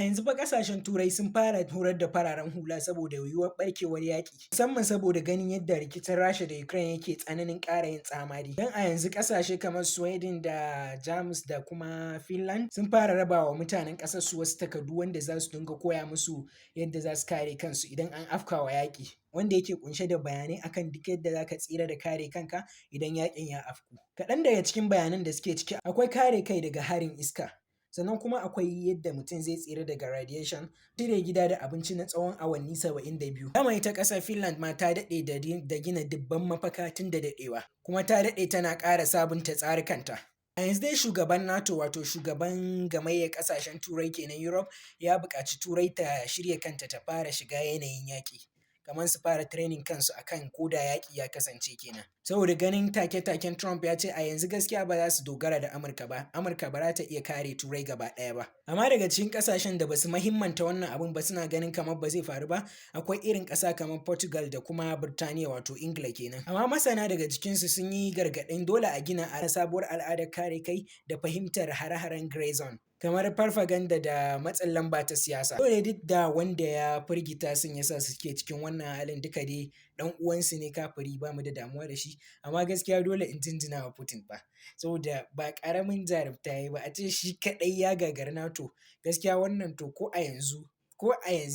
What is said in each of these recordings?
A yanzu fa ƙasashen Turai sun fara horar da fararen hula saboda yiwuwar ɓarkewar yaƙi, musamman saboda ganin yadda rikicin Rasha da Ukraine yake tsananin ƙara yin tsamari. Don a yanzu ƙasashe kamar Sweden da Jamus da kuma Finland sun fara rabawa mutanen ƙasar su wasu takardu wanda za su dinga koya musu yadda za su kare kansu idan an afkawa yaƙi, wanda yake ƙunshe da bayanai akan duk yadda za ka tsira da kare kanka idan yaƙin ya afku. Kaɗan daga cikin bayanan da suke ciki akwai kare kai daga harin iska, sannan kuma akwai yadda mutum zai tsira daga radiation, cire gida da abinci na tsawon awanni 72. Dama ita ƙasar Finland ma ta daɗe da gina dubban mafaka tun da daɗewa, kuma ta daɗe tana ƙara sabunta tsarikanta. A yanzu dai shugaban NATO, wato shugaban gamayyar ƙasashen Turai kenan, Europe, ya buƙaci Turai ta shirya kanta ta fara shiga yanayin yaƙi, kamar su fara training kansu akan ko da yaƙi ya kasance kenan. Saboda ganin take-taken Trump, ya ce a yanzu gaskiya ba za su dogara da Amurka ba, Amurka ba za ta iya kare Turai gaba ɗaya ba. Amma daga cikin ƙasashen da ba su mahimmanta wannan abun ba, suna ganin kamar ba zai faru ba, akwai irin ƙasa kamar Portugal da kuma Birtaniya, wato Ingila kenan. Amma masana daga cikinsu sun yi gargaɗin dole a gina a sabuwar al'adar kare kai da fahimtar hare-haren grey zone, kamar farfaganda da matsin lamba ta siyasa. Dole duk da wanda ya firgita sun yasa suke cikin wannan halin, duka dai ɗan uwansu ne kafiri, ba mu da damuwa da shi, amma gaskiya dole in jinjina wa Putin fa, saboda ba ƙaramin jarumta ya yi ba, a ce shi kaɗai ya gagari NATO. Gaskiya wannan, to ko a yanzu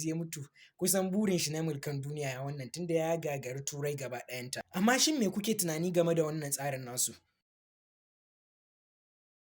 ya mutu, kusan burin shi na mulkan duniya ya wannan, tunda ya gagari Turai gaba ɗayanta. Amma shin me kuke tunani game da wannan tsarin nasu?